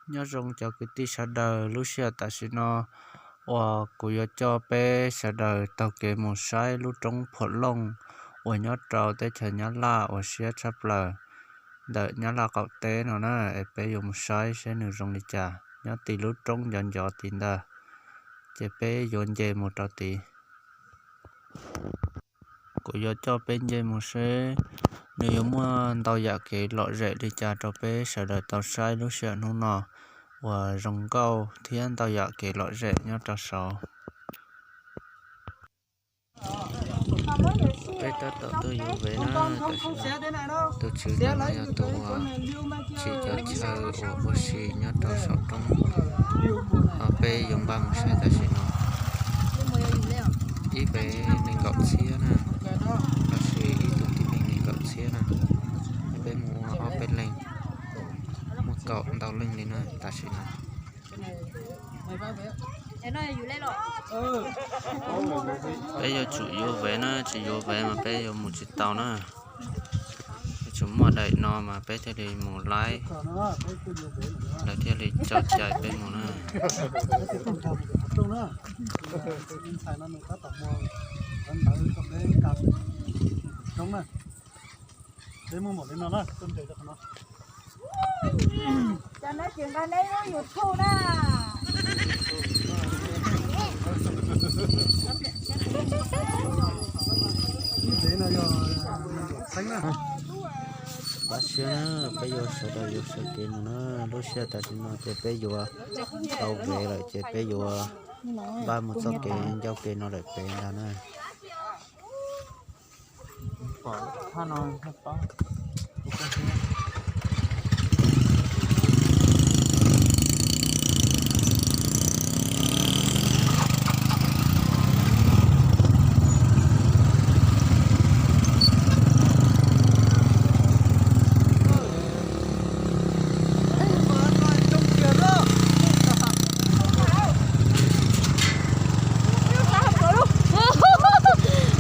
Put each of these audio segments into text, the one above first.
Nyob zoo cov kwv tij sawv daws, lub sij hawm tam sim no uas kuv yuav coj peb sawv daws taug kev mus saib lub roob Phuam Looj uas nyob rau teb chaws Nyab Laj uas siab tshaj plaws ntawm Nyab Laj qaum teb no na, es peb yuav mus saib seb nws zoo li cas nyob tim lub roob ncov ncov tim ntawd, ces peb yuav nce mus rau tid. Kuv yuav coj peb nce mus seb nws yuav muaj ntau yam kev lom zem li cas rau peb sawv daws tau saib lub sij hawm hnub no uas zoo nkauj thiab ntau yam kev lom zem nyob rau saud. Peb tab tom tuaj yuav vev na, tam sim no tus tswv ntawm no yog tus uas tsim cov chaw uas ua si nyob rau saum roob, ho peb yuav npaj mus saib tam sim no. Ib vev nees nkaum txhiab na, los sis ib tug tib neeg nees nkaum txhiab na, peb mus ua ob peb leeg, muaj kaum ntau leej li na tam sim no. Peb yuav tsum yuav vev na, tsis yuav vev mas peb yuav mus tsis tau na. Yuav tsum muaj daim no mas peb thiaj li mus laib, lawv thiaj li tso cai peb mus na. Tab sis peb yuav sawv daws yuav sawv kev mus na, lub sij hawm tam sim no ces peb yuav tau vev lawm ces peb yuav npaj mus txoj kev ncauj kev no lawm pem ntag na.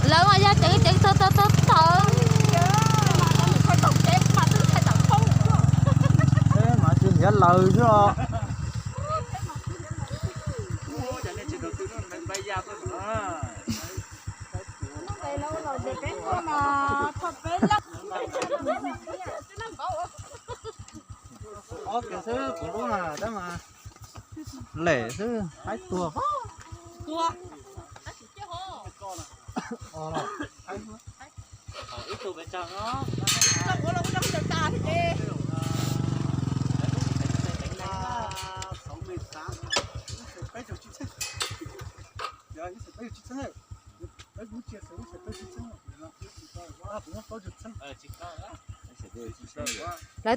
Lawv mas yog ceev ceev tag tag tag tag. Mas tsis hiav laws xwb os. Ob kiag xwb kuv lub na tab mas lem xwb haib tuag. Lawv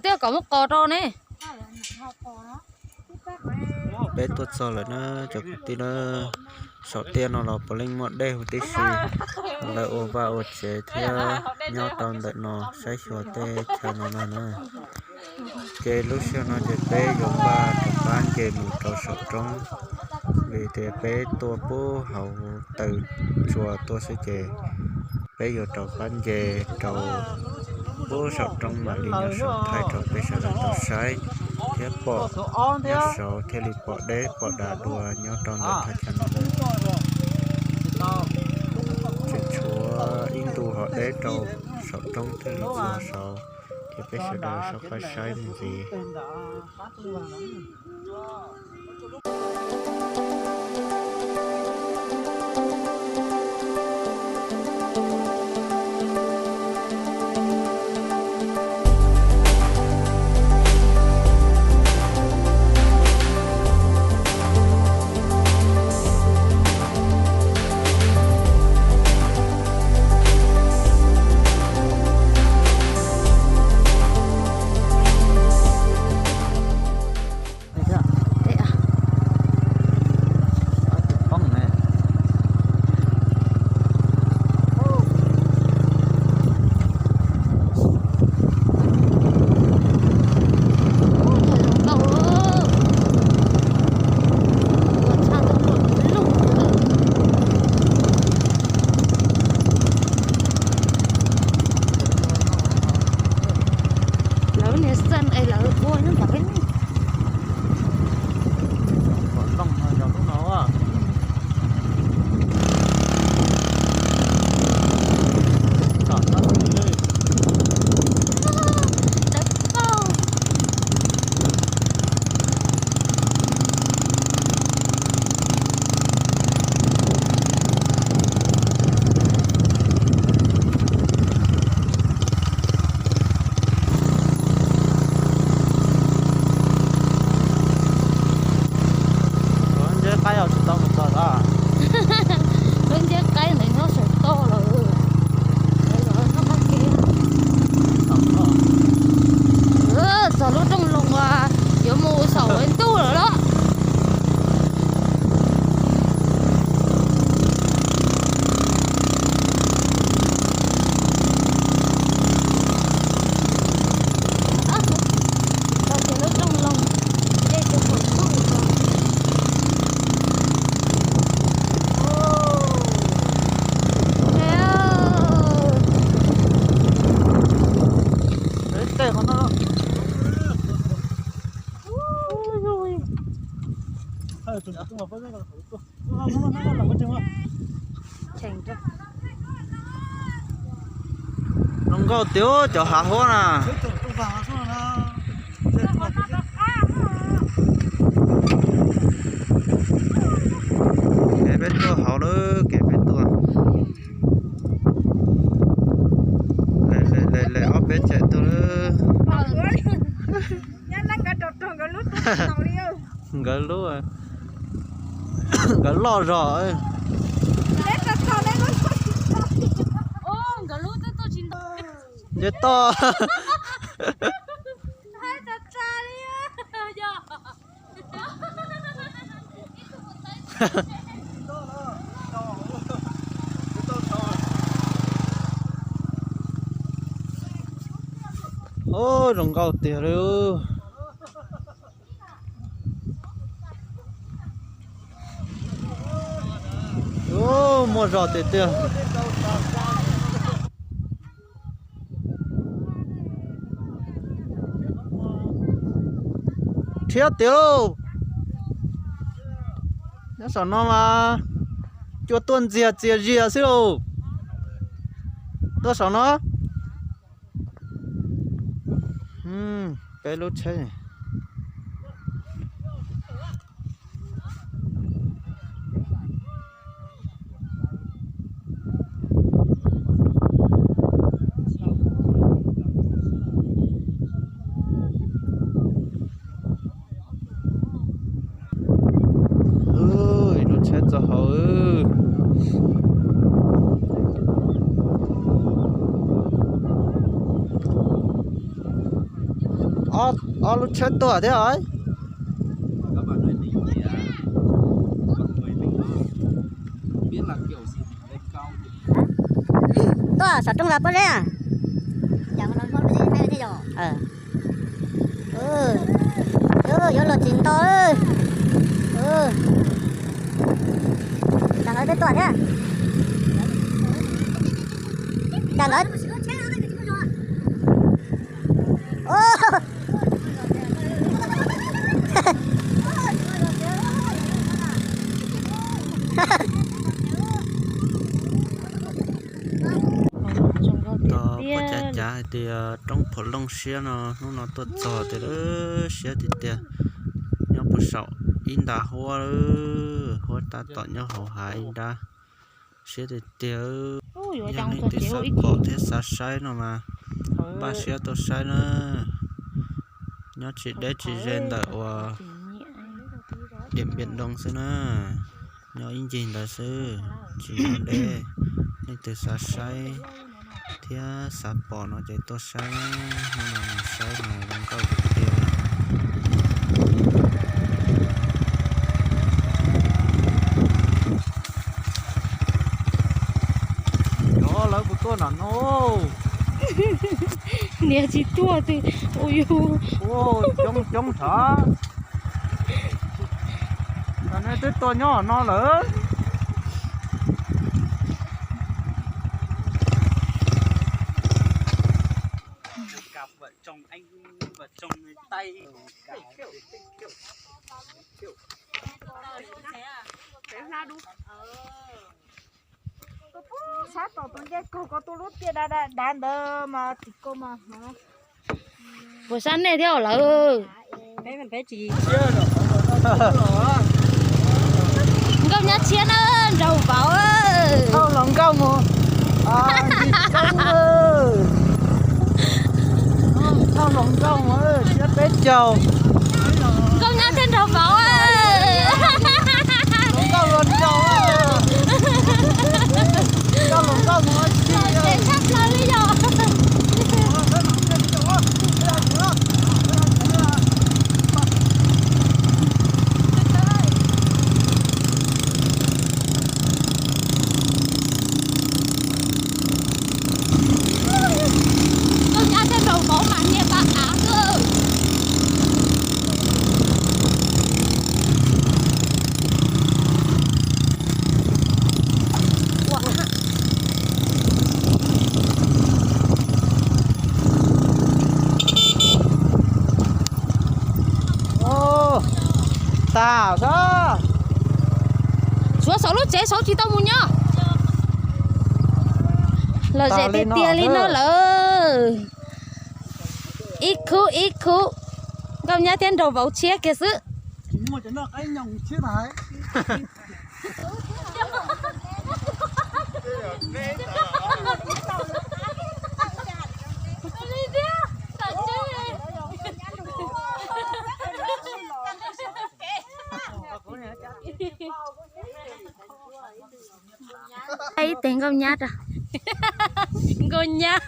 twb kom muab qos rau ne. Peb tuaj txog lawm na cov kwv tij na, saum tiaj no los puav leej muaj dej huv tib si, lawv ua vaj ua tsev thiab nyob rau ntawm no saib xyuas tej chaw no no na. Ces lub sij hawm no ces peb yuav npaj rov qab nce mus rau saum roob, vim tias peb tuaj pub hauv taw tsua tuaj xwb ces peb yuav rov qab nce rau pub saum roob mam li nyob saum thaij rau peb sawv daws tau saib thiab pom nyob saud thiaj li pom deb pom dav dua nyob rau ntawm thaj chaw no. Tseem tshuav ib ntu hom deb rau saum roob thiaj li txog saud, ces peb sawv daws soj qab saib me ntsis. Zoo nkauj tiag cov hav huab na. Kev peb tuaj hauv lawm, kev peb tuaj. Lawm, lawm, lawm, ob peb caim tuaj lawm. Nkawd lub, nkawd loj zog. Ces toj. Ub, zoo nkauj tiag li. Ub, muaj zog tiag tiag. Rhiab tiag lauj. Nyob saum no mas cua tuaj ntxias txias zias xwb lauj. Tuaj saum no. Peb lub tsheb. Ib lub tsheb txog hauv. Ob lub tsheb tuaj thiab os. Tuaj saum rooj vas pob zeb. Yuav luag tsis nto. Cas nkawd twb tuaj thiab. Cas nkawd Tos puas cav cav hais tias roob Phuam Looj siab no hnub no tuaj txog tiag, siab tiag tiag. Nyob puag saum ib nta huab, huab tab tom nyob hauv hav ib nrab. Siab tiag tiag. Yog leej twg xav pom thiab xav saib no mas npaj siab tuaj saib na. Nyob tsis deb tsis ze ntawm uas Diam Npiam Doo xwb na. Nyob ib ncig ntawd xwb, tsis nyob deb. Leej twg xav saib thiab xav pom no ces tuaj saib, hnub no mus saib mas zoo nkauj tiag tiag. Cov lawv puas tuaj nram no? Niag tsis tuaj twb ua yus coob coob thav. Cov nej twb tuaj nyob no lawm. Sab tom tus ncej kaug ko tuaj lub tiaj dav dav ntawd mas tim ko mas. Puas sab nej thiab lawm? Nkauj Nyab Tshiab na, nraug vauv. Thauj hluas nkauj mus. Thauj hluas nkauj mus, siab peb caug. Nkauj Nyab thiab nraug vauv. Hluas nkauj hluas nraug. Nkauj hluas nkauj mus tshaj plaws li yog. Nkauj Nyab thiab nraug vauv mas niag pab av xwb. Tag sab. Suav saum lub tsev saud tsis tau mus nyob. Lom zem tiag tiag li no lawm. Ib khub ib khub, Nkauj Nyab thiab Nraug Vauv tshiab kiag xwb. Ib tes Nkauj Nyab ra. Nkauj Nyab.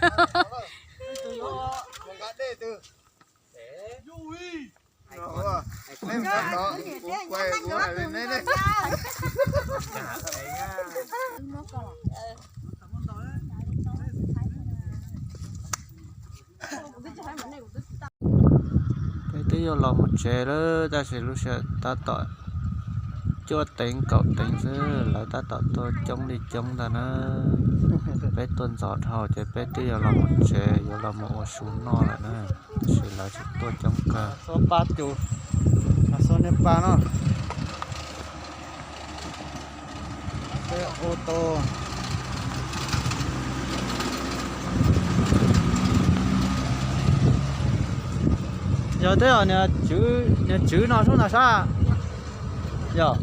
Peb twb yuav los mus tsev lawm tab sis lub sij hawm tab tom cuaj teev kaum teev xwb, lawv tab tom tuaj coob li coob ntag na. Peb tuaj ntxov dhau ces peb twb yuav los mus tsev, yuav los mus ua su noj lawm na, tab sis lawv tseem tuaj coob kawg. Xov pab cus, xov niag pab no. Peb ua tau. Yog tej niag tswv no sub ntag sab. Yog.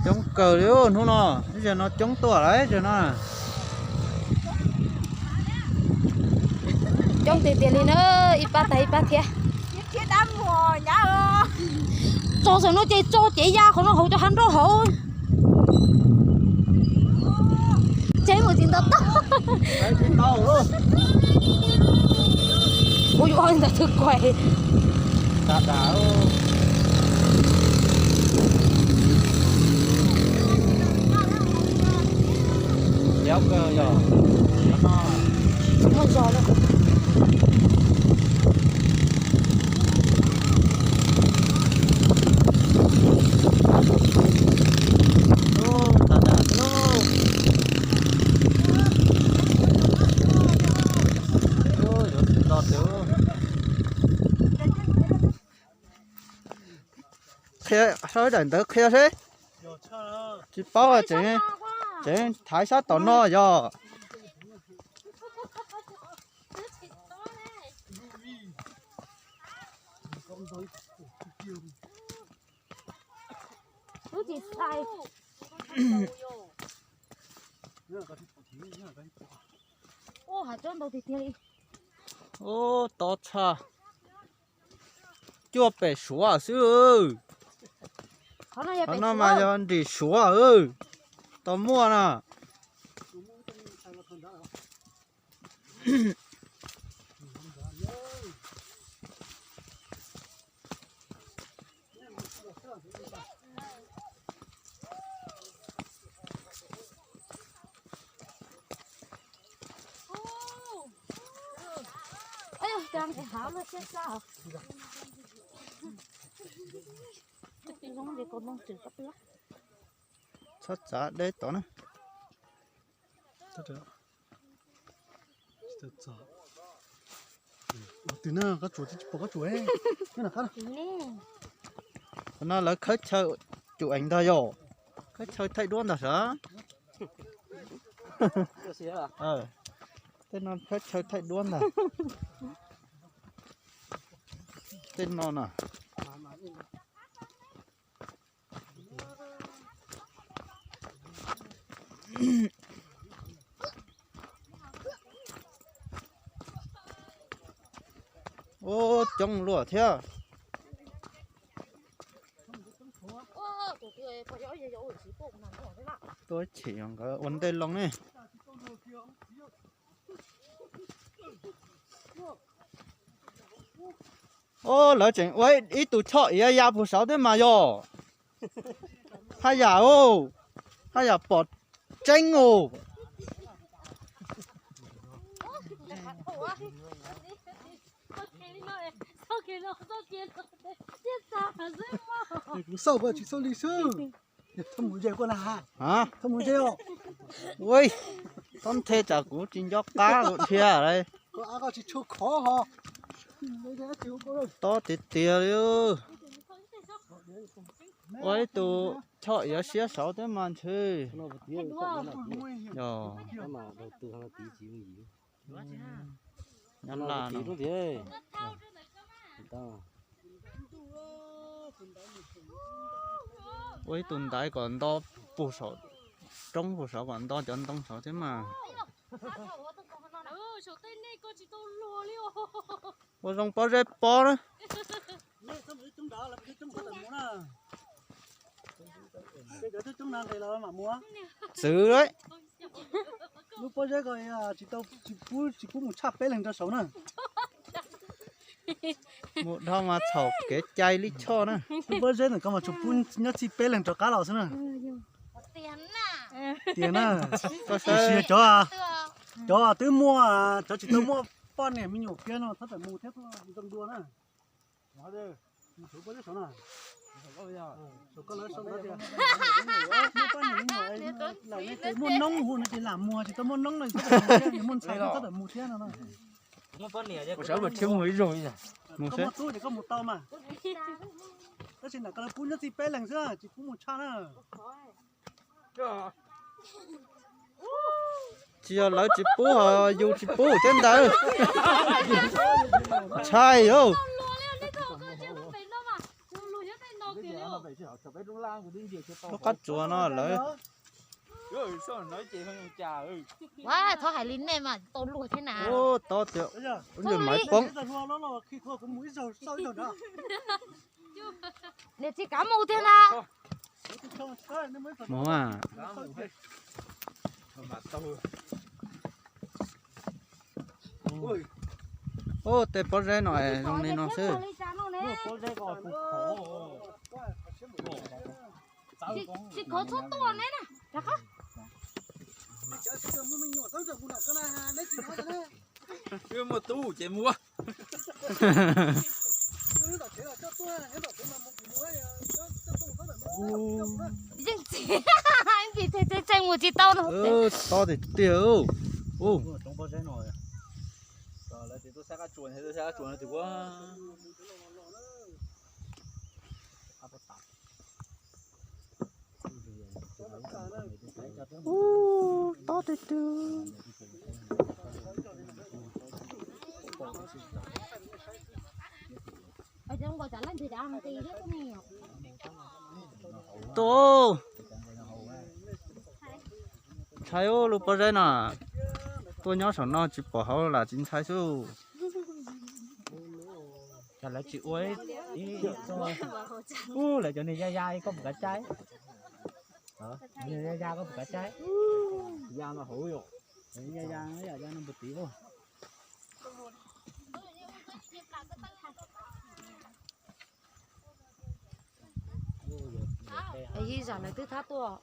Coob kawg li hnub no, ib zaug no coob tuaj lawm zaug no. Coob tiag tiag li na, ib pab tag ib pab thiab. Tso saum no ces tso cev ya qhov no hauv cov hav nroj hauv. Tsev mus tsis nto toj. Ua yuav ntawd twb kuaig. Muaj zog lawm. Qhia, sau daim ntawv qhia seb. Tsis paub, tseem thaiv sab tom no yog. Ub, tov tshaj. Cuaj pem Suav xwb. Qhov no mas yog nrim Suav, tau muaj na. Txhob txav deb tod na. Twg na, qab tsuas tsis pom qab tsuas. Qhov no lawv khawb chaw cum eev ntag yom. Khawb chaw thaij duab ntag sav. Tej no khawb chaw thaij duab ntag. Tej no na. Ub, coob luaj thiab. Tuaj chim nkawd ua ntej loo ne. Ub, lawv tseem ua ib tug choj iav ya puag saud thiab mas yog. Haj yam os, haj yam pom tseeb os. Kuv xauj tsis xauj li xwb. Thauj mus ze kuj na. Thauj mus ze os. Ua, Tob nthe tsam kuv tsis nco qab kuv dhia lawm. Tob tiag tiag li. Ua ib tug choj iav siab saud thiab mas ntshe. Yog, nyob laj no. Ua ib tug ntaiv kom nto puag saum roob puag saud kom nto cov ntoo saud thiab mas. Ua zoo pob zeb pob na. Txwv lawm. Lub pob zeb ko tsis tau, tsis pub, tsis pub mus tshaj peb leeg rau saud na. Mus dhau mas txhaum kev cai lij choj na. Lub pob zeb ntawm ko mas tsuas pub nyob txij peb leeg rov qab los xwb na. Tiag na. Koj saib, tiam sis cov, cov twb muaj, cov tsis tau muaj poj niam me nyuam kiag no txhob tawm mus thiab, zoo dua na. Muaj noob hu no ces lam muag, tsis tau muaj noob no txhob tawm mus thiab, muaj ntxhais txhob tawm mus thiab no. Kuv sawv los thiab mus ib zaug. Mus seb. Koj muaj tub ces koj mus tau mas. Tab sis ntawm ko lawv pub nyob txij peb leeg xwb, tsis pub mus tshaj na. Tsis yog lawv tsis pub, yus tsis pub thiab ntawd. Ntshai lauj. Lub qab tsuas no lawv. Ua, thov hais li nej mas tau luag thiab na. Ub, tob tiag, ub, ntsej maiv poob. Niam tsis kav mus thiab na. Mus a. Ub, tej pob zeb no zoo li no xwb. Tsis khov txhob tuaj ne na, rov qab. Muaj tub ces mus. Yeej txiv, yeej txiv tseem mus tsis tau no. Tob tiag tiag. Ub, tob tiag tiag. Tus, ntshai ub, lub pob zeb no tuaj nyob saum no tsis pom hauv lam tsis ntshai xwb. Cas lawv tsis ua ib, ub, lawv cov niag ya ya koj puas kav caij? Niag ya ya koj puas kav caij? Ya no hauv yom, ya ya ya no puas tiv ua. Yij zam lawv twb thab tuaj.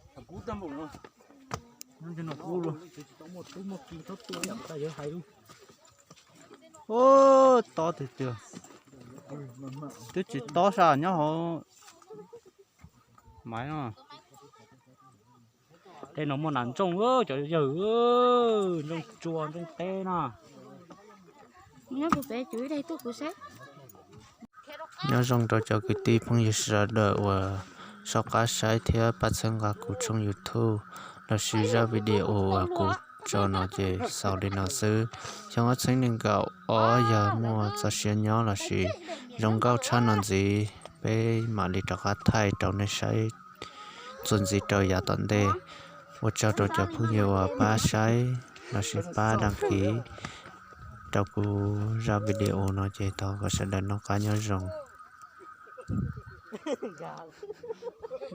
Ub, tob tiag tiag. Twb tsis tob sab nyob hauv maiv no. Tej no muaj nas ntsooj, cov yawg, ntsooj tsua ntsooj teb no. Nyob puag pem cuv ib daim tuaj kuv saib. Nyob zoo rau cov kwv tij phooj ywg sawv daws uas soj qab saib thiab pab txhawb nqa kuv tshooj YouTube lossis zaj video uas kuv tso no ces xaus li no xwb. Xyoo ob txhiab nees nkaum ob yog muaj txoj sia nyob lossis zoo nkauj tshaj no ntxiv, peb mam li rov qab thaij rau nej saib txuas ntxiv rau yav tom ntej. Ua tsaug rau cov phooj ywg uas pab saib lossis pab đăng ký rau kuv zaj video no ces thov kom sawv daws noj qab nyob zoo.